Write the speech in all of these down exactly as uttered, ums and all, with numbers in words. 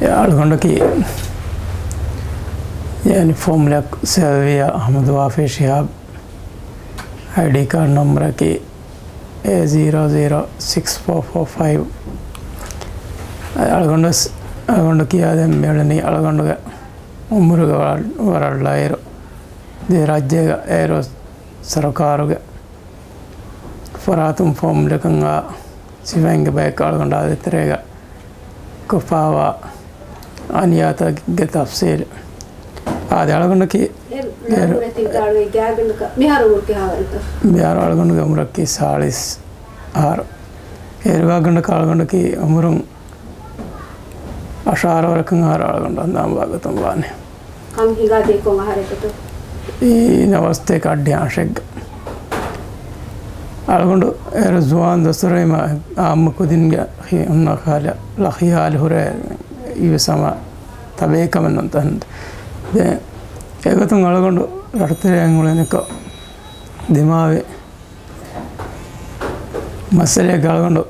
އަޅުގަނޑަކީ ޔުނިފޯމް ލެކް ސެލްވިޔާ އަޙްމަދު ވާފީ ޝިހާބް. އައިޑީ ކާޑް ނަމްބަރަކީ އޭ ޒީރޯ ޒީރޯ ސިކްސް ފޯ ފޯ ފައިވް. އަޅުގަނޑު، އަޅުގަނޑު ކިޔާދޭން މިއުޅެނީ އަޅުގަނޑުގެ އުމުރުގެ ވަރަށް، ވަރަށް ޅައިރު. ދިވެހިރާއްޖޭގަ އޭރު ސަރުކާރުގެ ފަރާތުން ފޯމް ލެކުން އާ ސިފައިންގެ ބަޔަކު އަޅުގަނޑާ ދޭތެރޭގަ ކޮށްފައިވާ އަނިޔާތަކެއްގެ ތަފްސީލް. އާދެ، އަޅުގަނޑަކީ އެ، އޭރު ނަން ތިން ގާޑުގެ ގާތްގަނޑަކަށް މިހާރު އުމުރު ކިހާވަރެއްތޯ؟ މިހާރު އަޅުގަނޑުގެ އުމުރަކީ ސާޅީސް އަހަރު. އޭރު ގާތްގަނޑަކަށް އަޅުގަނޑަކީ އުމުރުން އަށާރަ ވަރަކަށް އަހަރު އަޅުގަނޑު ހަނދާން ވާގޮތުން ވާނެ. ކަން ހިނގާދީ ކޮން އަހަރެއްގަތޯ؟ އީ ނަވަސްތޭކަ އައްޑިހަ އަށެއްގަ. އަޅުގަނޑު އޭރު ޒުވާން ދުވަސްވަރު ވީމަ އާއްމު ކުދިންގެ ހި-، ހުންނަ ޚިޔާ-، ޚިޔާލު ހުރޭ އިވެސް ހަމަ ތަބޭކަމެއް ނުންތަން. ދެ އެގޮތުން އަޅުގަނޑު ރަށުތެރެއިން އުޅެނިކޮށް ދިމާވި މައްސަލައެއް އަޅުގަނޑު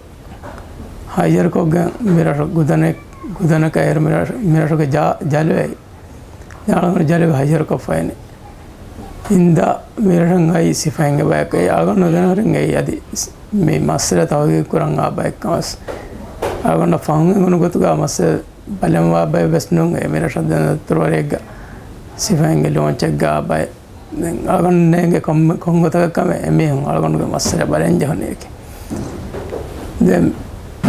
ހައްޔަރުކޮށްގެން މިރަށު ގުދަނެއް، ގުދަނަކަށް އޭރު މިރަށު، މިރަށުގެ ޖާ-، ޖަލުވެ އަޅުގަނޑު ޖަލުގެ ހައްޔަރުކޮށްފައިން އިންދާ މިރަށަށް އައި ސިފައިންގެ ބަޔަކު އެ އަޅުގަނޑު ގެނަހުރިން އެއީ އަދި މި މައްސަލަ ތަހުގީގު ކުރަން އާ ބަޔަކަށް ވެސް އަޅުގަނޑަށް ފަހުން އެނގުނު ގޮތުގަ މައްސަލަ ބަލަންވާ ބައެއް ވެސް ނޫން. އެ މިރަށަށް ދެން ދަތުރުވަރިއެއްގަ ސިފައިންގެ ލޯންޗެއްގަ އާ ބައެއް ދެން އަޅުގަނޑު ނޭނގެ ކޮންމެ، ކޮން ގޮތަކަށް ކަމެއް އެމީހުން އަޅުގަނޑުގެ މައްސަލަ ބަލަން ޖެހުނީކީ. ދެން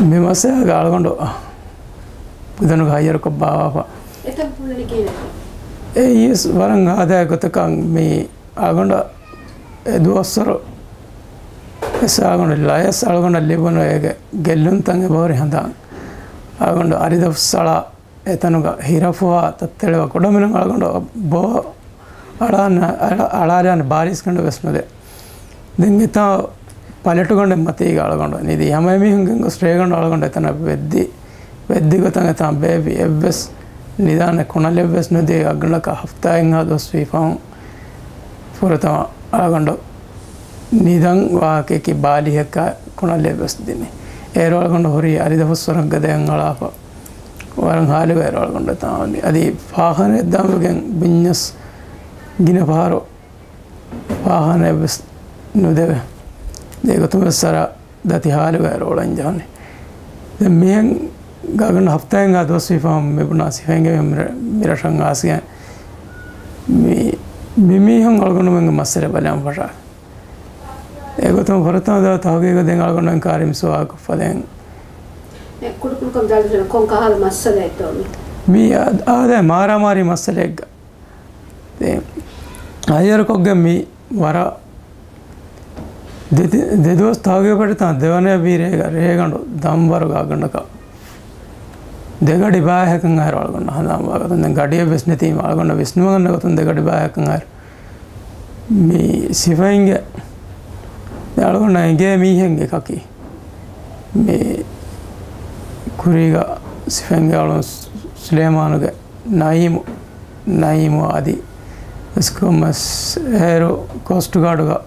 މި މައްސަލަގަ އަޅުގަނޑު ގުދަނުގެ ހައްޔަރުކޮށް ބާވާފަ. އެތަން ހުޅުނީ ކިހިނެއްތޯ؟ އެއީސް ވަރަށް އާދައިގެ ގޮތަކަށް މި އަޅުގަނޑަށް އެ ދުވަސްވަރު އެސް އަޅުގަނޑު ލަޔަސް އަޅުގަނޑަށް ލިބުނު އޭގެ ގެއްލުންތައް އެބަހުރި ހަނދާން. އަޅުގަނޑު އަރިދަފުއްސަޅާ އެތަނުގަ ހިރަފުހާ ތައްތެޅިވާ ކުޑަމިނުން އަޅުގަނޑު ބޯ އަޅާން، އަޅާ-، އަޅާލާނެ ބާރީސްގަނޑެއް ވެސް ނުދޭ. ދެން އެތާ ޕަލެޓުގަނޑެއް މަތީގަ އަޅުގަނޑު ނިދީ. ހަމަ އެމީހުން ގެންގޮސް ރޭގަނޑު އަޅުގަނޑު އެތަނަށް ވެއްދި، ވެއްދި ގޮތަށް އެތާ ބޭބި އެއްވެސް ނިދާނެ ކުނަލެއްވެސް ނުދީ. އަގަނޑަކަށް ހަފްތާއެއްހާ ދުވަސް ވީ ފަހުން ފުރަތަމަ އަޅުގަނޑު ނިދަން ވާހަކައަކީ ބާލީހަކާ ކުނަލެއްވެސް ދިނީ. އޭރު އަޅުގަނޑު ހުރީ އަރިދަފުއްސުރަށް ގަދައަށް އަޅާފަ. ވަރަށް ހާލުގައި އަޅުގަނޑު ތާވަނީ. އަދި ފާޚާނައަށް ދާންވެގެން ބިންޏަސް ގިނަ ފަހަރު ފާޚާނައެއްވެސް ނުދެވޭ. ދެގޮތުންވެސް ސަރަ ދަތި ހާލުގައި އަޅުގަނޑު ޖަހަނީ. ދެން މިހެން ގާގަނޑު ހަފްތާއެއްހާ ދުވަސް ވީ ފަހުން މި ބުނާ ސިފައިންގެ މި މިރަށަށް އާސިގެން މި، މި މީހުން އަޅުގަނޑުމެންގެ މައްސަލަ ބަލަން ފަށާ. އެގޮތުން ފުރަތަމަ ދަ ތަހުގީގު ދެން އަޅުގަނޑު ކާރި މި ސުވާލު ކޮށްފަ ދެން. އެ ކުޑަކުޑަކޮށް ދަޅު ކޮން ކަހަލަ މައްސަލައެއްތޯ މި؟ މީ އާ-، އާދަ މާރާމާރީ މައްސަލައެއްގަ. ދެ ހައްޔަރުކޮށްގެން މި ވަރަށް ދެ-، ދެ-، ދެ ދުވަސް ތަހުގީގު ފެށިތާ ދެވަނަ ވީ ރޭގަ ރޭގަނޑު ދަންވަރު ގާގަނޑަކަށް ދެގަޑި ބާހަކަށް އަހަރު އަޅުގަނޑު ހަނދާން ވާގޮތުން ދެން ގަޑިއެއް ވެސް ނެތީމަ އަޅުގަނޑަށް ވިސްނުމަށް ގަންނަ ގޮތުން ދެގަޑި ބާހަކަށް އަހަރު މި ސިފައިންގެ އަޅުގަނޑަށް އެނގޭ މީހެއް އެކަކީ މި ކުރީގަ ސިފައިންގެ އަޅުން ސުލޭމާނުގެ ނައީމު، ނައީމު އަދި އެސްކޮމްއެސް އޭރު ކޯސްޓް ގާޑުގަ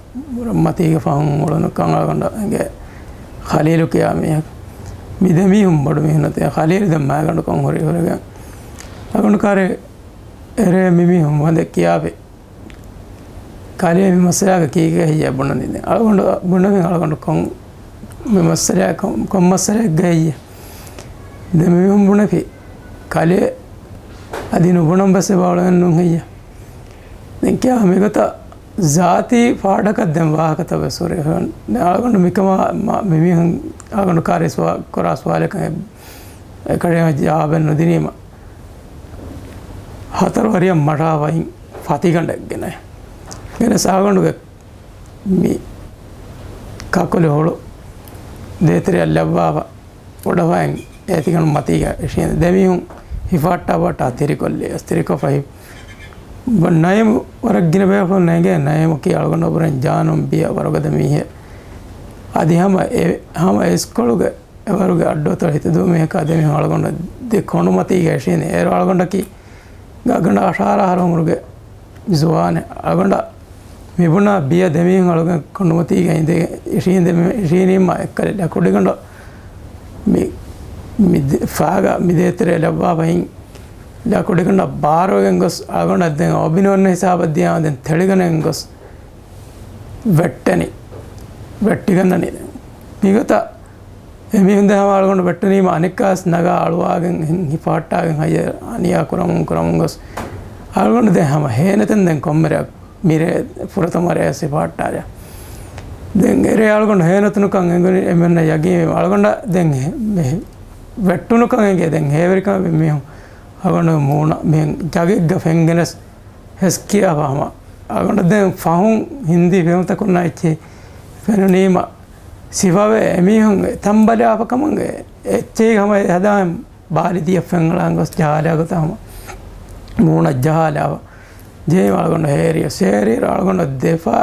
މަތީގެ ފަހުން އުޅުނު ކަން އަޅުގަނޑަށް އެނގޭ ޚަލީލު ކިޔާ މީހަކު. މި ދެ މީހުން ބޮޑު މީހުން ނެތޭ. ޚަލީލު ދެން މާގަނޑުކޮށް ހުރި ހުރެގެން އަޅުގަނޑު ކާރި އެރޭ މި މީހުން ވަނދެ ކިޔާފި. ކާރި މި މައްސަލާގަ ކީކޭ ހެއްޔޭ ބުނަނީ ދެން. އަޅުގަނޑު ބުނެވިން އަޅުގަނޑު ކޮން މި މައްސަލައާ ކޮން، ކޮން މައްސަލައެއްގަ ހެއްޔޭ؟ ދެން މި މީހުން ބުނެފި. ކާރި އަދި ނުބުނަން ބަސް އެބަ އުޅެން ނޫން ހެއްޔޭ؟ ދެން ކިޔާ މިގޮތަށް ޒާތީ ފާޑަކަށް ދެން ވާހަކަތައް ވެސް ހުރި. އަޅުގަނޑު މިކަމާ މަ-، މި މީހުން އަޅުގަނޑު ކާރި ސުވާ-، ކުރާ ސުވާލަކަށް އެ-، އެކަޑައިމަ ޖަވާބެއް ނުދިނީމަ. ހަތަރު ވަރިއަށް މަށާ ވައިން ފަތިގަނޑެއް ގެނައި. ގެނެސް އަޅުގަނޑުގެ މި ކަކުލި ހުޅު ދޭތެރެއަށް ލައްވާފަ އުޑަފައިން އޭތިގަނޑު މަތީގަ އިށީނދެ ދެމީހުން ހިފާއްޓާ ފާއްޓާ ތިރިކޮށްލި އަސް ތިރިކޮށްފަ ހި-، ނައިމު ވަރަށް ގިނަ ބޭފުޅުން ނޭނގޭ ނައިމު ކީ އަޅުގަނޑު އަބުރެން ޖާނުން ބިޔަ ވަރުގަދަ މީހެއް. އަދި ހަމަ އެ، ހަމަ އެ އިސްކޮޅުގެ އެވަރުގެ އައްޑުއަތޮޅު ހިތަދޫ މީހަކާ ދެމީހުން އަޅުގަނޑަށް ދެ ކޮނޑުމަތީގަ އިށީނދެ. އޭރު އަޅުގަނޑަކީ ގާގަނޑަ އަށާރަ އަހަރު އުމުރުގެ ޒުވާނެއް. އަޅުގަނޑަށް މިބުނާ ބިޔަ ދެމީހުން އަޅުގަނޑު ކޮނޑުމަތީގަ އިނދެ އިށީނދެ މި އިށީނީމާ އެއްކަލެއް ކުޑިގަނޑު މި މި ދެ-، ފާގަ މި ދޭތެރޭ ލައްވާފައި ލަކުޑިގަނޑަށް ބާރުވެގެން ގޮސް، އަޅުގަނޑަށް ދެން އޮބިނޯންނަ ހިސާބަށް ދިޔާ ދެން ތެޅިގަނެގެން ގޮސް ވެއްޓެނީ. ވެއްޓިގަންނަނީ ދެން. މިގޮތަށް އެމީހުން ދެ ހަމަ އަޅުގަނޑު ވެއްޓުނީމަ އަނެއްކާސް ނަގާ އަޅުވާގެން ހި-، ހިފަހައްޓާގެން ހައްޔަ އަނިޔާ ކުރަމުން ކުރަމުން ގޮސް އަޅުގަނޑު ދެ ހަމަ ހޭނެތެން ދެން ކޮންމެރެއަށް މިރޭ ފުރަތަމަ ރޭ ސިފަހައްޓާލި. ދެން އެރޭ އަޅުގަނޑު ހޭނެތުނުކަން އެނގުނީ އެމެންނަށް ޔަގީން އަޅުގަނޑަށް ދެން ހެ-، މެ-، ވެއްޓުނުކަން އެނގޭ ދެން ހޭވެރިކަމެއް މީހުން އަޅުގަނޑު މޫނަށް މިހެން ޖަގެއްގަ ފެންގެނެސް ހެސްކިޔާފަ ހަމަ. އަޅުގަނޑަށް ދެން ފަހުން ހިންދީ ފިލްމުތަކުންނާ އެއްޗި ފެނުނީމަ ސިފަވެ އެމީހުން ތަނބަލާފަ ކަމުން އެއްޗެއް ހަމަ ހަދާ ބާލިދިޔަށް ފެންއަޅާން ގޮސް ޖަހާލާ ގޮތަށް ހަމަ މޫނަށް ޖަހާލާފަ. ޖެހީމަ އަޅުގަނޑު ހޭރިޔަސް ހޭރިއިރު އަޅުގަނޑު ދެފާ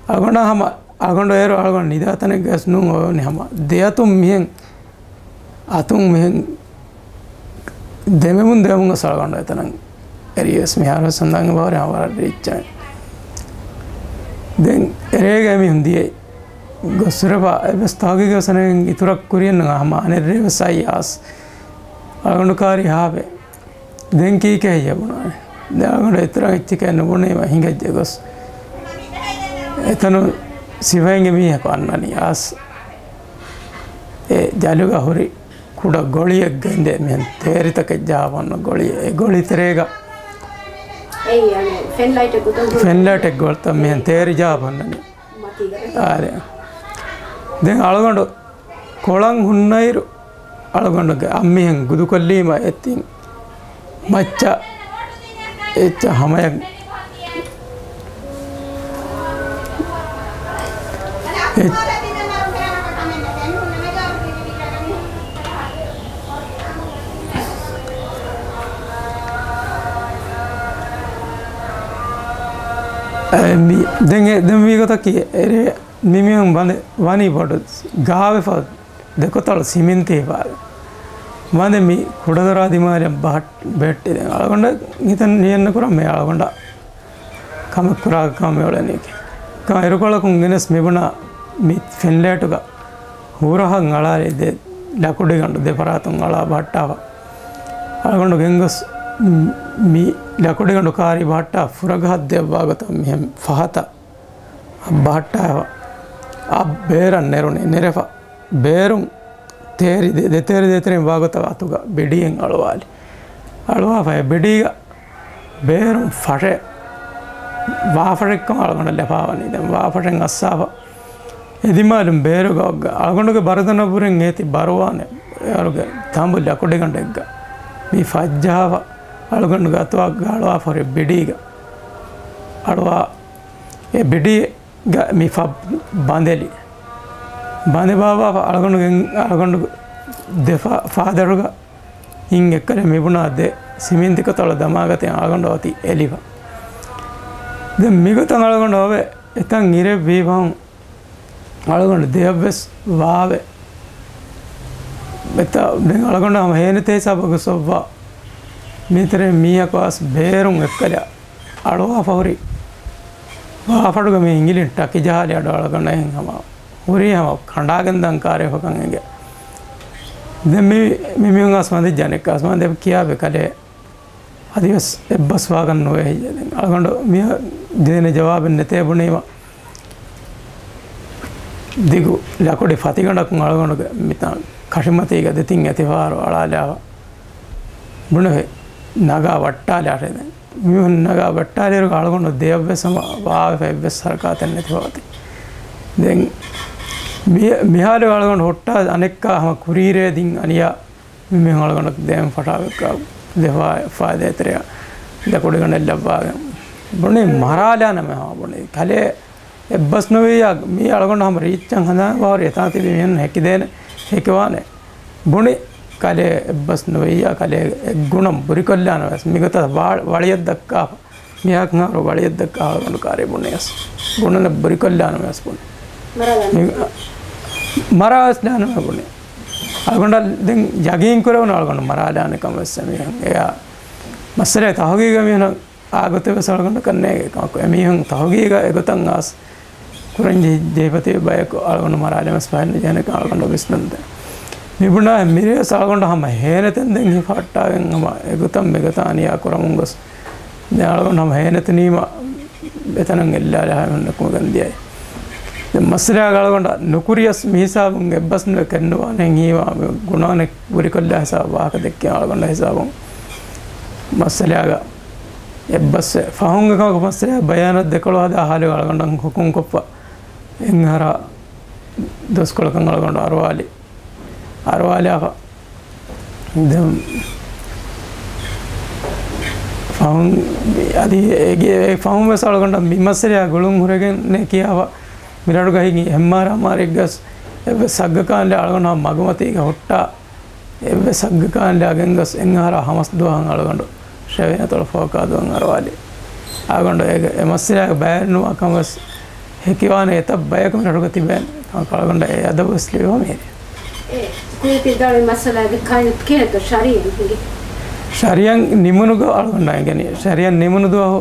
އަޅުގަނޑަށް ހަމަ އަޅުގަނޑު އޭރު އަޅުގަނޑު ނިދާތަނެއްގަސް ނޫން އޮވެނީ ހަމަ ދެއަތުން މިހެން އަތުން މިހެން ދެމެމުން ދެމުން ގޮސް އަޅުގަނޑު އެތަނަށް އެރިޔަސް މިހާރު ވެސް ހަނދާން ވަރަށް ރީއްޗާ. ދެން އެރޭގަ މިހުން ދިޔައީ ގޮސް ހުރެފަ އެއްވެސް ތަހުގީގެއް ވެސް އަނެއް އިތުރަށް ކުރިޔަށް ނު ހަމަ އަނެއްރޭ ވެސް އައީ އާސް އަޅުގަނޑު ކާރި ހާވެ. ދެން ކީކޭ ހެއްޔެ ބުނާނެ؟ ދެން އަޅުގަނޑު އެތުރަށް އެއްޗެކޭ ނުބުނީމަ ހިނގައްޖެ ގޮސް އެތަނު ސިފައިންގެ މީހަކު އަންނަނީ އާސް އެ ޖަލުގަ ހުރި ކުޑަ ގޮޅިއެއްގަ އިނދެ މިހެން ތޭރިތަކެއް ޖަހާފަ އޮންނަ ގޮޅިއެއް. އެ ގޮޅި ތެރޭގަ އެއީ އަނެއް ފެން ލައިޓެއް ގޮތަށް ހުރި. ފެން ލައިޓެއް ގޮތަށް މިހެން ތޭރި ޖަހާފަ އޮންނަނީ. މަތީގަ. އާރެ. ދެން އަޅުގަނޑު ކޮޅަށް ހުންނައިރު އަޅުގަނޑުގެ އަންމިހެން ގުދުކޮށްލީމަ އެތިން މައްޗަށް އެއްޗަށް ހަމަޔަށް އެ-، އެ، މި-، ދެން އެ-، ދެން މިގޮތަކީ އެރޭ މި މީހުން ވަނީ ބޮޑު ގާވެފަ ދެކޮތަޅު ސިމިންތީ ހިފާލި. ވަނދެ މި ކުޑަދޮރާ ދިމާލަށް ބަހައް ބެހެއްޓި ދެން އަޅުގަނޑަށް ހިތަށް ނިޔަންނަ ކުރަން މި އަޅުގަނޑަށް ކަމެއް ކުރާ ކަމެއް އުޅެނީކީ. ކަމަށް އިރުކޮޅަކުން ގެނެސް މިބުނާ މި ފެންލައިޓުގަ ހުރަހަށް އަޅާލި ދެ ލަކުޑިގަނޑު ދެ ފަރާތުން އަޅާ ބަހައްޓާފަ. އަޅުގަނޑު ގެންގޮސް މި ލަކުޑިގަނޑު ކާރި ބަހައްޓާ ފުރަގަހަށް ދެއްވާ ގޮތަށް މިހެން ފަހަތަށް ބަހައްޓާފަ. އަށް ބޭރަށް ނެރުނީ. ނެރެފަ ބޭރުން ތޭރި ދެ-، ދެތޭރި ދޭތެރެއިން ވާގޮތަށް އަތުގަ ބިޑިއެއް އަޅުވާލި. އަޅުވާފަ އެ ބިޑީގަ ބޭރުން ފަށެއް ވާފަށެއްކަމަށް އަޅުގަނޑަށް ލަފާވަނީ. ދެން ވާފަށެއް އައްސާފަ އެދިމާލުން ބޭރުގަ އޮއްގަ އަޅުގަނޑުގެ ބަރުދަނަށްވުރެން އޭތި ބަރުވާނެ އޭރުގެ ތަނބު ލަކުޑިގަނޑެއްގަ މި ފަށްޖަހާފަ އަޅުގަނޑުގެ އަތުވާގަ އަޅުވާފަ ހުރި ބިޑީގަ އަޅުވާ އެ ބިޑީ ގަ މި ފަށް ބަނދެލި. ބަނދެ ބާއްވާފަ އަޅުގަނޑުގެ، އަޅުގަނޑު ދެ ފާ-، ފާދަރުގަ އިން އެއްކަލެ މިބުނާ ދެ ސިމިންތިކޮތަޅު ދަމާގަތި އަޅުގަނޑު އޮތީ އެލިފަ. ދެން މިގޮތަށް އަޅުގަނޑު އޮވެ އެތަން އިރެއްވީ ފަހުން އަޅުގަނޑު ދެއަށްވެސް ވާވެ. އެތަ ދެން އަޅުގަނޑު ހަމަ ހޭނެތޭ ހިސާބަށް ގޮސް އޮއްވާ. މީތެރޭ މީހަކު އައިސް ބޭރުން އެއްކަލަ އަޅުވާފަ ހުރި ވާފަޑުގަ މި އިނގިލިން ޓަކި ޖަހާލި އަޑު އަޅުގަނޑަށް ހަމަ ހުރީ ހަމަ ކަނޑާގެން ދަން ކާރޭފަކަން އެނގެ. ދެން މި، މި މީހުން އައިސް ވަނދެއްޖާނެ އައިސް ވަނދެ ކިޔާބެ ކަލޭ އަދިވެސް އެއްބަސް ވާގަން ނުވޭ ހެއްޔޭ؟ ދެން އަޅުގަނޑު މި ދޭނެ ޖަވާބެއް ނެތޭ ބުނީމަ ދިގު ލަކުޑި ފަތިގަނޑަކުން އަޅުގަނޑުގެ މިތާން ކަށިމަތީގަ ދެތިން އެތިފަހަރު އަޅާލާފަ ބުނެފެ ނަގާ ވައްޓާލާށޭ ދެން. މި ނަގާ ވައްޓާލިއިރު އަޅުގަނޑު ދެއަށްވެސް ހަމަ ވާވެފަ އެއްވެސް ހަރަކާތެއް ނެތިފަ އޮތީ. ދެން މި-، މިހާރު އަޅުގަނޑު ހުއްޓާ އަނެއްކާ ހަމަ ކުރީރޭ ދިން އަނިޔާ މި އަޅުގަނޑަށް ދޭން ފަށާ ދެފާ ފާދޭތެރެއަށް ލަކުޑިގަނޑެއް ލައްވާގެން ބުނި މަރާލާނަމޭ ހަމަ ބުނި. ކަލޭ އެއްބަސް ނުވިއްޔާ މީ އަޅުގަނޑު ހަމަ ރީއްޗަށް ހަނދާން ވާހުރި އެތާ ތިބި މިހެން ހެކިދޭނެ ހެކިވާނެ ބުނި. ކަލޭ އެއްބަސް ނުވިއްޔާ ކަލޭ އެއްގުނަން ބުރިކޮށްލާނަމޭ ވެސް މިގޮތަށް ވާ-، ވަޅިއަށް ދައްކާފަ. މިހާކު ހާރު ވަޅިއަށް ދައްކާ އަޅުގަނޑު ކާރި ބުނިޔަސް. ބުނަނެ ބުރިކޮށްލާނަ ވެސް ބުނި. މަރާލާނަ. މި-، މަރާ ވެސް ލާނަ ބުނި. އަޅުގަނޑަށް ދެން ޔަގީން ކުރެވުނު އަޅުގަނޑު މަރާލާނެ ކަމަށް ވެސް މިހެން. އެޔާ މައްސަލަ ތަހުގީގަ މީހުނަށް އާގޮތެއް ވެސް އަޅުގަނޑަކަށް ނޭގެ ކަމަކު. އެމީހުން ތަހުގީގަ އެގޮތަށް އާސް ކުރަން ޖެ-، ޖެހިފަތި ބަޔަކު އަޅުގަނޑު މަރާލެމެސް ފަހެއް ނުޖެހޭނެ ކަން އަޅުގަނޑަށް ވިސްނަންދެން. މިބުނާ މިރޭސް އަޅުގަނޑު ހަމަ ހޭނެތެން ދެން ހިފަހައްޓާގެން ހަމަ އެގޮތަށް މިގޮތަށް އަނިޔާ ކުރަމުން ގޮސް، ދެން އަޅުގަނޑު ހަމަ ހޭނެތުނީމަ އެތަނަށް އެއްލާލާ ހަމަނަކުމަގަން ދިޔައީ. ދެން މައްސަލައާގަ އަޅުގަނޑަށް ނުކުރިޔަސް މިހިސާބުން އެއްބަސް ނުވެ ކެންނުވާނެ ހީވާ ގުނާނެ ވުރިކޮށްލާ ހިސާބު ވާހަކަ ދެއްކި އަޅުގަނޑަށް ހިސާބުން މައްސަލައާގަ އެއްބަސްވެ ފަހުން އެކަމަކު މައްސަލައާ ބަޔާނަށް ދެކޮޅު ހަދާ ހާލުގަ އަޅުގަނޑަށް ހުކުމްކޮށްފަ އެއްއަހަރާ ދުވަސްކޮޅަކަށް އަޅުގަނޑު އަރުވާލި. އަރުވާލާފަ ދެން ފަހުން އަދި އޭގެ ފަހުން ވެސް އަޅުގަނޑަށް މި މައްސަލައާ ގުޅުން ހުރެގެން ކިޔާފަ މިރަށުގަ ހިނގި އެމްއާރް އަމާރެއްގަސް އެއްވެސް ސައްގަކާން އަޅުގަނޑު މަގުމަތީގަ ހުއްޓާ އެއްވެސް ސައްގަކާން ގެންގޮސް އެއްއަހަރާ ހަމަސް ދުވަހަށް އަޅުގަނޑު ޝެވޭނަތޮޅު ފޯކާދުވަން އަރުވާލި. އަޅުގަނޑު އޭގެ އެ މައްސަލައާގެ ބަޔާން ނުވާ ކަމަށް ވެސް ހެކިވާނެ އެތައް ބަޔަކު މި ރަށުގަ ތިބޭނެ. ކަމަކު އަޅުގަނޑަށް އެ އަދަބު ވެސް ލިބިފަ މިހިރީ. އެ ކުރިތި ދާޅި މައްސަލައިގެ ކާއިން ކިހިނެއްތޯ ޝަރީއަތް ހިނގި؟ ޝަރީއަތް ނިމުނުގަ އަޅުގަނޑަށް އެނގެނީ. ޝަރީއަތް ނިމުނު ދުވަހު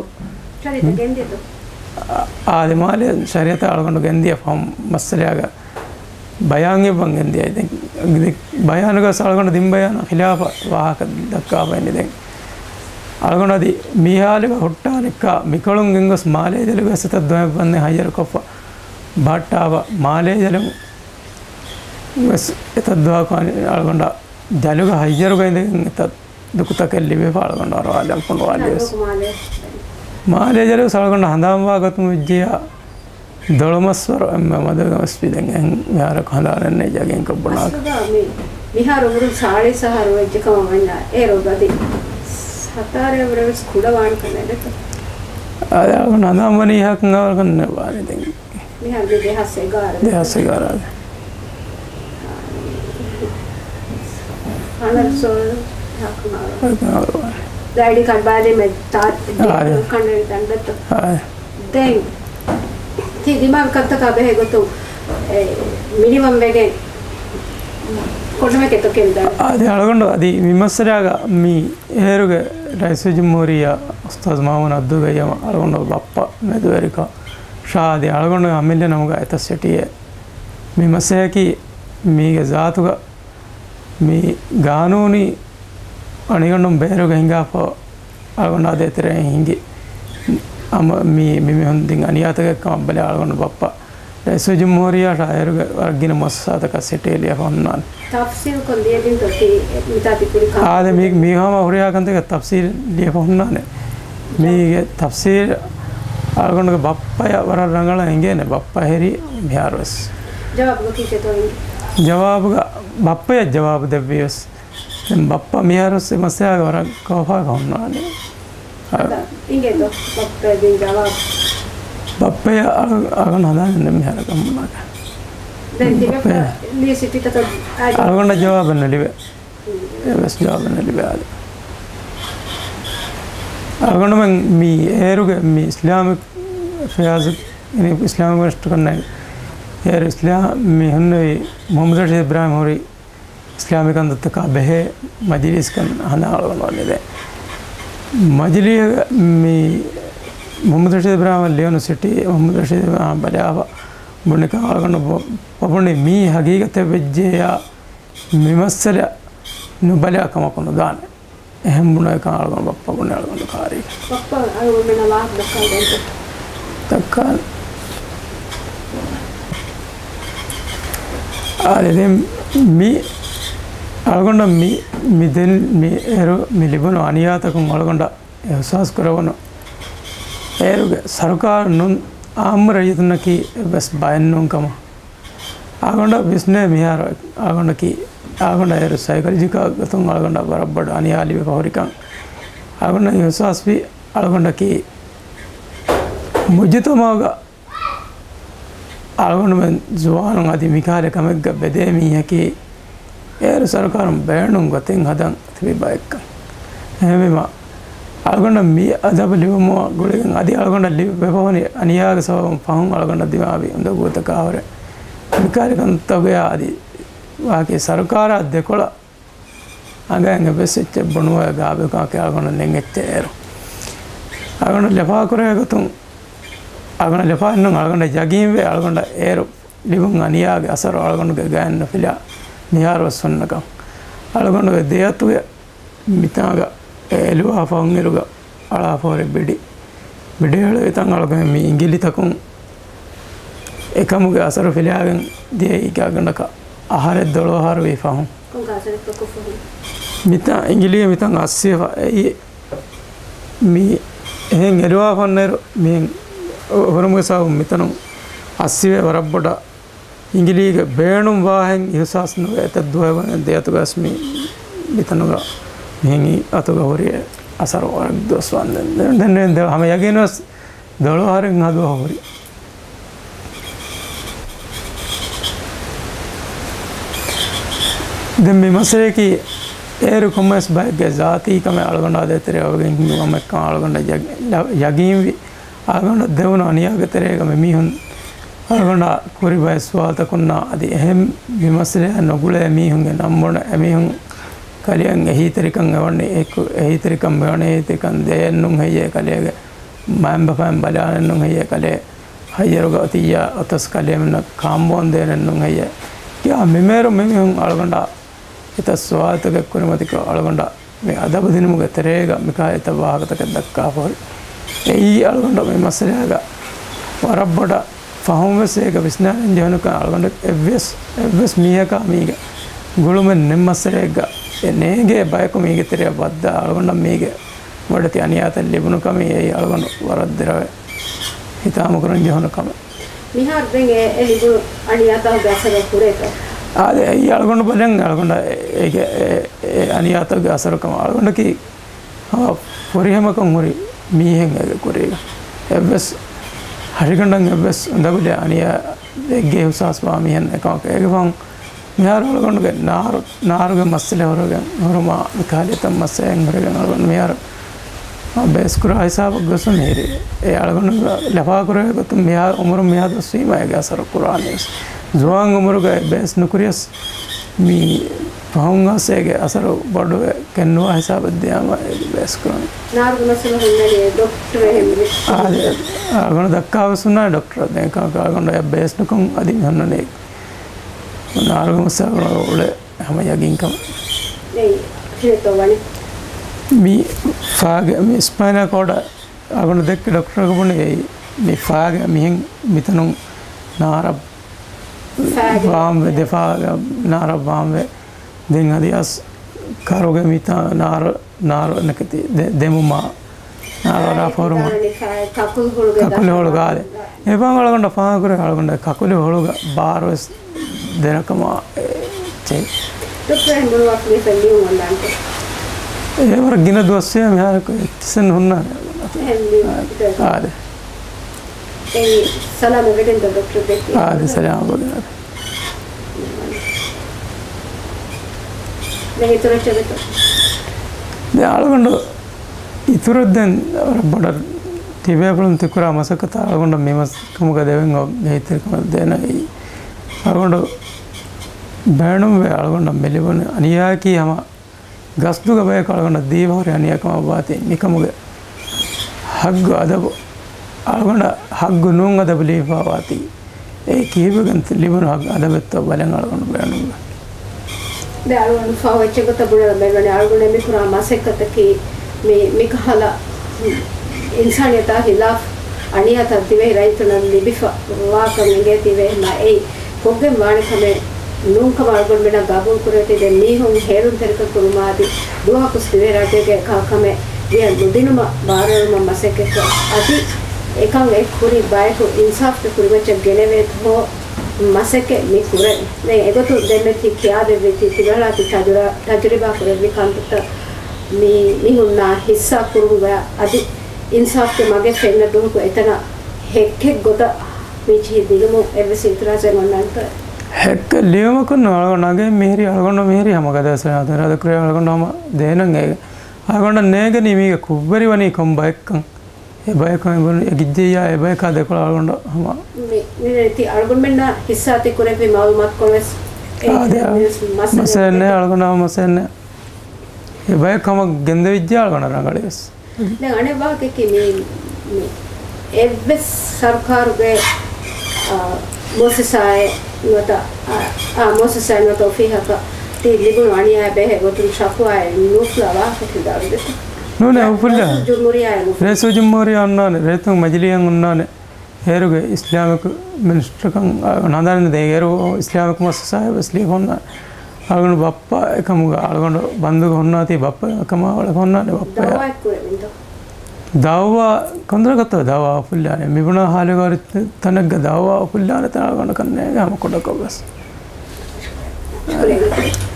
ޝަރީއަތް ގެންދިޔަތޯ؟ އާދެ، މާލެ ޝަރީއަތަށް އަޅުގަނޑު ގެންދިޔަ ފަހު މައްސަލައާގަ ބަޔާން އެއްވަން ގެންދިޔައީ. ދެން ބަޔާނުގަސް އަޅުގަނޑު ދިން ބަޔާނާ ޚިލާފަށް ވާހަކަ ދައްކާފައިން ދެން އަޅުގަނޑު އަދި މި ހާލުގަ ހުއްޓާނެއްކާ މިކޮޅުން ގެންގޮސް މާލޭ ޖަލުގަސް އެތައް ދުވަހެއް ވަންދެން ހައްޔަރުކޮށްފަ ބަހައްޓާފަ މާލޭ ޖަލުން ވެސް އެތައް ދުވަހަކު އަޅުގަނޑަށް ޖަލުގަ ހައްޔަރުގަ އިނދެގެން އެތައް ދުކުތަކެއް ލިބިފަ އަޅުގަނޑު އަރުވާލަން ފޮނުވާލިޔަސް. މާލޭ ޖަލު ސަޅުގަނޑު ހަނދާންވާ ގޮތުން ވެއްޖެޔާ ދޮޅުމަސްވަރު އެންމެ މަދުގަ ވެސް ވިދެން އެހެން މިހާރަކު ހަނދާނެއް ނެތް ޖަގައިން ކޮށް ބުނާކަށް. އަސްލުގަ މި މިހާރު އުމުރުން ސާޅީސް އަހަރު ވެއްޖެ ކަމަށް ވަންޏާ އޭރު އަދި ހަތާރައަށް ވުރެ ވެސް ކުޑަ ވާން ކަން ނެތް. އަދި އަޅުގަނޑު ހަނދާން ވަނީ އެހާކަން އަވަރކަން ނެއް ވާނެ ދެން. މިހާރު ދެހާސް އެގާރަ. ދެހާސް އެގާރަ. އަނަރް ސޯލް ހަކުމާރު. ހަކުމާރު. ދައިޑި ކަންބާލި މެ ތާ އާ. ކަންނެ ތަންދަތު. އާ. ދެން ތި ދިމާލް ކަންތަކާ ބެހޭ ގޮތުން އެ މިނިވަން ވެގެން ކޮންމެ ކެތޯ ކެންދާނެ. އާ، ދެ އަޅުގަނޑު އަދި މި މައްސަލާގަ މި އޭރުގެ ރައީސުލްޖުމްހޫރިއްޔާ އުސްތާޛް މާމޫން އަބްދުލްގައްޔޫމަށް އަޅުގަނޑު ބައްޕަ މެދުވެރިކޮށް ޝާދި އަޅުގަނޑުގެ އަމިއްލަ ނަމުގަ އެތައް ސިޓީއެއް މި މައްސަލައަކީ މީގެ ޒާތުގަ މި ގާނޫނީ އަނިގަނޑުން ބޭރުގަ ހިނގާފަ އަޅުގަނޑާ ދޭތެރެއިން ހިނގި އަމަ މި، މި މީހުން ދިން އަނިޔާތަކެއް ކަމަށް ބަލާ އަޅުގަނޑު ބައްޕަ ރައީސުލްޖުމްހޫރިއްޔާ ޝާއިރުގެ ވަރަށް ގިނަ މުއައްސަސާތަކަށް ސިޓީ ލިޔެފަ ހުންނާނެ. ތަފްސީލްކޮށް ލިޔެދިންތޯ ތި މިތާ ތި ކުރި ކަން؟ އާދެ، މި، މީ ހަމަ ހުރިހާ ކަންތަކެއް ތަފްސީލް ލިޔެފަ ހުންނާނެ. މީގެ ތަފްސީލް އަޅުގަނޑުގެ ބައްޕަޔަށް ވަރަށް ރަނގަޅަށް އެނގޭނެ. ބައްޕަ ހެރީ މިހާރުވެސް. ޖަވާބުގަ ކީކޭތޯ އިނގޭ؟ ޖަވާބުގަ ބައްޕަޔަށް ޖަވާބު ދެއްވީވެސް. ދެން ބައްޕަ މިހާރުވެސް އެ މައްސަލާގަ ވަރަށް ކޯފާގަ ހުންނާނެ. އަ، އިނގޭތޯ ބައްޕަ ދިން ޖަވާބު؟ ބައްޕަޔަށް އަޅު، އަޅުގަނޑު ހަނދާނެއް ނެތް މިހާރަކަށް ހުންނާކަށް. ދެން ތިބެފަ ބައްޕަޔަށް ލިޔެ ސިޓީތަކަށް އަޅުގަނޑަށް ޖަވާބެއް ނުލިބޭ. އެވެސް ޖަވާބެއް ނުލިބޭ އާދެ. އަޅުގަނޑުމެން މި އޭރުގެ މި އިސްލާމިކް އެފެއާޒް، އިސްލާމިކް މިނިސްޓަރު ކަންނޭނގެ އޭރު އިސްލާ، މި ހުންނެވި މުހައްމަދު ރަޝީދު އިބްރާހިމް ހުރި އިސްލާމީ ކަންތައްތަކާ ބެހޭ މަޖިލީސްކަން ހަނދާން އަޅުގަނޑު ވަނީ ދެން. މަޖިލީހަށް މި މުހައްމަދު ރަޝީދު އިބްރާހިމަށް ލިޔުނު ސިޓީ، މުހައްމަދު ރަޝީދު އިބްރާހިމަށް ބަލާފަ ބުނިކަން އަޅުގަނޑު ބު-، ބުނި މީ ހަގީގަތެއް ވެއްޖެޔާ މި މައްސަލަ ނުބަލާ ކަމަކު ނުދާނެ. އެހެން ބުނެވިކަން އަޅުގަނޑު ބައްޕަ ބުނެ އަޅުގަނޑު ކާރީ. ބައްޕަ އަޅުގަނޑުމެންނަށް ވާހަކަ ދައްކާލަންތަ؟ ދައްކާ. އާދެ، ދެން މި އަޅުގަނޑަށް މި، މި ދެން މި އޭރު މި ލިބުނު އަނިޔާތަކުން އަޅުގަނޑަށް އިހުސާސް ކުރެވުނު އޭރުގެ ސަރުކާރު ނޫން އާއްމު ރައްޔިތުންނަކީ އެއްވެސް ބައެއް ނޫން ކަމަށް. އަޅުގަނޑަށް ވިސްނޭ މިހާރު އަޅުގަނޑަކީ، އަޅުގަނޑަށް އޭރު ސައިކޮލޮޖިކަލް ގޮތުން އަޅުގަނޑަށް ވަރަށް ބޮޑު އަނިޔާ ލިބިފަ ހުރިކަން. އަޅުގަނޑަށް އިހުސާސްވި އަޅުގަނޑަކީ މުޖުތަމަޢުގަ އަޅުގަނޑުމެން ޒުވާނުން އަދި މިކަހަލަ ކަމެއްގަ ބެދޭ މީހަކީ އޭރު ސަރުކާރުން ބޭނުން ގޮތެއް ހަދަން ތިބި ބައެއްކަން. އެހެންވީމަ، އަޅުގަނޑަށް މި އަދަބު ލިބުމުގަ ގުޅިގެން އަދި އަޅުގަނޑަށް ލިބި ވެފަ ހުރި އަނިޔާގެ ސަބަބުން ފަހުން އަޅުގަނޑަށް ދިމާވި އުނދަގޫތަކާ ހުރެ މިކަހަލަ ކަންތަކުގަޔާ އަދި ވާކީ ސަރުކާރާ ދެކޮޅަށް އަނގައިން އެއްވެސް އެއްޗެއް ބުނުވައި ގާބިލްކަމަކީ އަޅުގަނޑަށް ނެތް އެއްޗެއް އޭރު. އަޅުގަނޑަށް ލަފާ ކުރޭ ގޮތުން، އަޅުގަނޑަށް ލަފާ ނޫން، އަޅުގަނޑަށް ޔަގީންވޭ އަޅުގަނޑަށް އޭރު ލިބުން އަނިޔާގެ އަސަރު އަޅުގަނޑުގެ ގައިން ނުފިލާ، މިހާރު ވެސް ހުންނަކަން. އަޅުގަނޑުގެ ދެއަތުގެ މިތާގަ އެ އެލުވާފަ ހުންއިރުގަ އަޅާފަހުރި ބިޑި. ބިޑޭ އެޅުވިތަން އަޅުގަނޑު މި އިނގިލިތަކުން އެކަމުގެ އަސަރު ފިލާގެން ދިޔައީ ގާގަނޑަކަށް އަހަރެއް ދޮޅު އަހަރު ވީ ފަހުން. ކޮން އަސަރެއްތޯ ކޮށްފަހުން؟ މިތާ އިނގިލީގެ މިތަން އައްސިވެފަ. އެއީ މި އެހެން އެލުވާފަ ހުންނައިރު މިހެން ހުރުމުގެ ސަބަބުން މިތަނުން އައްސިވޭ ވަރަށް ބޮޑަށް އިނގިލީގެ ބޭނުން ވާހެން އިހުސާސް ނުވެ އެތައް ދުވަހެއް ވަނީ ދެއަތުގަސް މި، މިތަނުގަ މިހެން އަތުގަ ހުރި އަސަރު ވަރަށް ދުވަސް ވަންދެން. ދެން، ދެން، ދެން ހަމަ ޔަގީންވެސް ދޮޅު އަހަރެއް ހަދުވަހު ހުރި. ދެން މި މައްސަލަޔަކީ އޭރު ކޮންމެސް ބައެއްގެ ޒާތީ ކަމެއް އަޅުގަނޑާ ދޭތެރޭ އޮވެގެން ހިނގު ކަމެއްކަން އަޅުގަނޑަށް ޔަގީ-، ޔަގީންވި. އަޅުގަނޑަށް ދެވުނު އަނިޔާގެ ތެރޭގަ މި މީހުން އަޅުގަނޑާ ކުރި ބައެއް ސުވާލުތަކުންނާ އަދި އެހެން މި މައްސަލަޔަށް ނުގުޅޭ މީހުންގެ ނަންބުނެ އެމީހުން ކަލެއަށް އެހީތެރިކަން އެވަންނެ އެކު-، އެހީތެރިކަން މިވަނީ އެހީތެރިކަން ދޭއެއްނުން ހެއްޔޭ ކަލޭގެ މައިންބަފައިން ބަލާނެއްނުން ހެއްޔޭ ކަލޭ ހައްޔަރުގަ އޮތިއްޔާ އޮތަސް ކަލޭމެންނަށް ކާންބޯން ދޭނެއްނުން ހެއްޔޭ؟ ކިޔާ މިމޭރު މިމީހުން އަޅުގަނޑާ އެތައް ސުވާލުތަކެއް ކުރިމަތިކޮށް އަޅުގަނޑަށް މި އަދަބު ދިނުމުގެ ތެރޭގަ މިކަހަލަ އެތައް ވާހަކަތަކެއް ދައްކާފަ ހުރި. އެއީ އަޅުގަނޑަށް މި މައްސަލައިގަ ވަރަށް ބޮޑަށް ފަހުން ވެސް އޭގަ ވިސްނާލަން ޖެހުނުކަން އަޅުގަނޑު އެއްވެސް، އެއްވެސް މީހަކާ މީގެ ގުޅުމެއް ނެތް މައްސަލައެއްގަ އެ ނޭނގޭ ބަޔަކު މީގެ ތެރެއަށް ވައްދާ އަޅުގަނޑަށް މީގެ ބޮޑެތި އަނިޔާތައް ލިބުނު ކަމީ އެއީ އަޅުގަނޑު ވަރަށް ދެރަވެ ހިތާމަކުރަން ޖެހުނު ކަމެއް. މިހާރު ދެން އެ، އެ ލިބުނު އަނިޔާތަކުގެ އަސަރު ކުރޭތޯ؟ އާދެ، އެއީ އަޅުގަނޑު ބަލަން އަޅުގަނޑަށް އެ، އެ، އެ، އެ އަނިޔާތަކުގެ އަސަރު ކަމަށް އަޅުގަނޑަކީ ހަމަ ފުރިހަމަކޮށް ހުރި މީހެއް އޭގެ ކުރީގަ. އެއްވެސް ހަށިގަނޑަށް އެއްވެސް އުނދަގުލެއް އަނިޔާ އެއްގެ އިހުސާސް ވާ މީހެއް ނެތް ކަމަކަށް. އޭގެ ފަހުން މިހާރު އަޅުގަނޑުގެ ނާރު، ނާރުގެ މައްސަލަ ހުރެގެން ހުރުމާ މި ކަހަލަ އެތައް މައްސަލައެއް ހުރެގެން އަޅުގަނޑު މިހާރު ބޭސްކުރާ ހިސާބަށް ގޮސް މިހިރީ. އެ އަޅުގަނޑު ލަފާކުރެވޭ ގޮތުން މިހާރު އުމުރުން މިހާ ދުވަސްވީމަ އޭގެ އަސަރު ކުރާނީ ވެސް. ޒުވާން އުމުރުގަ އެ ބޭސް ނުކުރިޔަސް މި ފަހުން އައިސް އޭގެ އަސަރު ބޮޑުވެ ކެންނުވާ ހިސާބަށް ދިޔާމަ އޭގެ ބޭސް ކުރާނީ. ނާރުގެ މައްސަލަ ހުންނަނީ އެ ޑޮކްޓަރު އެހެންވެ. އާދެ، އަޅުގަނޑު ދައްކާ ވެސް ހުންނާނެ ޑޮކްޓަރަށް. ދެން ކަ-، އަޅުގަނޑު އެ ބޭސް ނުކޮށް އަދި މި ހުންނަނީ. ނާރުގެ މައްސަލަ އުޅޭ ހަމަ ޔަގީންކަމަށް. އެއީ، ކިހިނެއްތޯ ވަނީ؟ މި ފާގެ، މި ސްޕައިނަލް ކޯޑަށް އަޅުގަނޑު ދެއްކި ޑޮކްޓަރަކު ބުނި އެއީ، މި ފާގެ މިހެން މިތަނުން ނާރަށް ފާގެ. ވާންވެ، ދެ ފާގެ ނާރަށް ވާންވެ. ދެން އަދި އަސް ކަރުގެ މިތާ ނާރަ، ނާރު ނެކެތި ދެ-، ދެމުމާ. ނާރު އަރާ ފޯރުމަށް. ކަކުލު ހުޅުގެ ކަކުލު ހުޅުގަ އާދެ. އެ ބާ އަޅުގަނޑަށް ފާހަގަކުރޭ އަޅުގަނޑަށް ކަކުލު ހުޅުގަ ބާރުވެސް ދެރަކަމާ ޗެއް. ޑޮކްޓަރ އެހެން ބުނުމަކު މި ފެން ލިޔުން އޮންނާނެ. އެ ވަރަށް ގިނަ ދުވަސްވެ މިހާރަކު އެއްޗިސެއް ހުންނާނެ. އެހެން ލިޔުން. އާދެ. އެއީ ސަލާމަތް ވެގެންތޯ ޑޮކްޓަރ ދެއްކީ؟ އާދެ، ސަލާމަތް ވެގެން. ދެން އިތުރަށް ޗެބެތޯ؟ ދެން އަޅުގަނޑު އިތުރަށް ދެން ވަރަށް ބޮޑަށް ތިބޭފުޅުން ތިކުރާ މަސައްކަތަށް އަޅުގަނޑަށް މި މަސް ކަމުގަ ދެވެން އޮ-، އެހީތެރިކަމެއް ދޭނަ އެއީ. އަޅުގަނޑު ބޭނުންވޭ އަޅުގަނޑަށް މި ލިބުނު އަނިޔާއަކީ ހަމަ ގަސްދުގަ ބަޔަކު އަޅުގަނޑަށް ދީފަ ހުރި އަނިޔާކަމަށް ވާތީ މިކަމުގެ ހައްގު އަދަބު އަޅުގަނޑަށް ހައްގު ނޫން އަދަބު ލިބިފަ ވާތީ އެ ކިހިބަގަން ލިބުނު ހައްގު އަދަބެއްތޯ ބަލަން އަޅުގަނޑު ބޭނުންވޭ. ދެ އަޅުގަނޑު ފަހު އެއްޗެއް ގޮތަށް ބުނެލަ ބެލުނީ އަޅުގަނޑު މި ކުރާ މަސައްކަތަކީ މި، މިކަހަލަ އިންސާނިއްޔަތާ ހިލާފް އަނިޔާތައް ދިވެހި ރައްޔިތުންނަށް ލިބިފަ ވާކަން އެނގޭތީވެ މަ އެއީ ކޮށްގެން ވާނެ ކަމެއް ނޫންކަމަށް އަޅުގަނޑުމެންނަށް ގަބޫލުކުރޭތީ ދެން މީހުން ހޭލުންތެރިކަން ކުރުމާ އަދި ދުވަހަކުސް ދިވެހިރާއްޖޭގެ ކަ-، ކަމެއް ވިޔަ ނުދިނުމަށް ބާރުއެޅުމަށް މަސައްކަތްކޮށް އަދި އެކަން އެ ކުރި ބަޔަކު އިންސާފްގެ ކުރިމައްޗަށް ގެނެވޭތޯ މަސައްކަތް މި ކުރަނީ. ދެން އެގޮތުން ދެންމެ ތި ކިޔާދެއްވީ ތި ތިބެހަޅާ ތި ތަޖުރަ-، ތަޖުރިބާ ކުރެއްވި ކަންތައްތައް މި މީހުންނާ ހިއްސާ ކުރުމުގަ އަދި އިންސާފްގެ މަގެއް ފެންނަ ދުވަހަކު އެތަނަށް ހެއްކެއް ގޮތަށް މި ޖެހި ދިނުމުން އެއްވެސް އިތުރާޒެއް އޮންނާނެތޯ؟ ހެއްކެއް ލިޔުމަކުން އަޅުގަނޑު ނަގެ މިހިރީ އަޅުގަނޑު މިހިރީ ހަމަ ގަދަވެސް އިރާދަ ކުރޭ އަޅުގަނޑު ހަމަ ދޭނަން އޭގެ. އަޅުގަނޑަށް ނޭނގެނީ މީގެ ކުށްވެރިވަނީ ކޮން ބައެއްކަން. އެ ބަޔަކު އެ ގިއްޖެއްޔާ އެ ބަޔަކާ ދެކޮޅަށް އަޅުގަނޑު ހަމަ މި، މި ތި އަޅުގަނޑުމެންނާ ހިއްސާ ތި ކުރެއްވި މައުލޫމާތު ކޮޅުވެސް އެ އާދެ، މަސައެއް ނެ އަޅުގަނޑު ހަމަ މަސައެއް ނެ. އެ ބަޔަކު ހަމަ ގެންދެވިއްޖެ އަޅުގަނޑަށް ރަނގަޅީވެސް. ދެން އަނެއް ވާހަކައަކީ މި، މި އެއްވެސް ސަރުކާރުގެ، އާ، މުއައްސަސާއެއް ނުވަތަ، އާ، އާ، މުއައްސަސާއެއް ނުވަތަ އޮފީހަކަށް ތި ލިބުނު އަނިޔާއެއް ބެހޭ ގޮތުން ޝަކުވާއެއް ނޫފުލާ ވާހަކަ ކިން ދާ ނޫނޭ އުފުއްލާ. ރައީސުލްޖުމްހޫރިއްޔާ އޮންނާނެ، ރޭތުން މަޖިލީހަށް އޮންނާނެ. އޭރުގެ އިސްލާމިކް މިނިސްޓަރކަން ހަނދާން ދޭ އޭރު އިސްލާމިކް މުއައްސަސާއެއް ވެސް ލިޔެފަ އޮންނާނެ. އަޅުގަނޑު ބައްޕަ އެކަމުގަ އަޅުގަނޑު ބަންދުގަ ހުންނާތީ ބައްޕަ އެކަމާ އުޅެފަ އޮންނާނެ ބައްޕަ. ދައުވާ ކޮންދުރަކަށްތޯ ދައުވާ އުފުއްލާނެ؟ މިބުނާ ހާލުގަ ތަނެއްގަ ދައުވާ އުފުއްލާނެ ތަން އަޅުގަނޑަކަށް ނޭނގެ ހަމަ ކުޑަކޮށް ވެސް.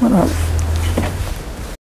މަރުހަބާ.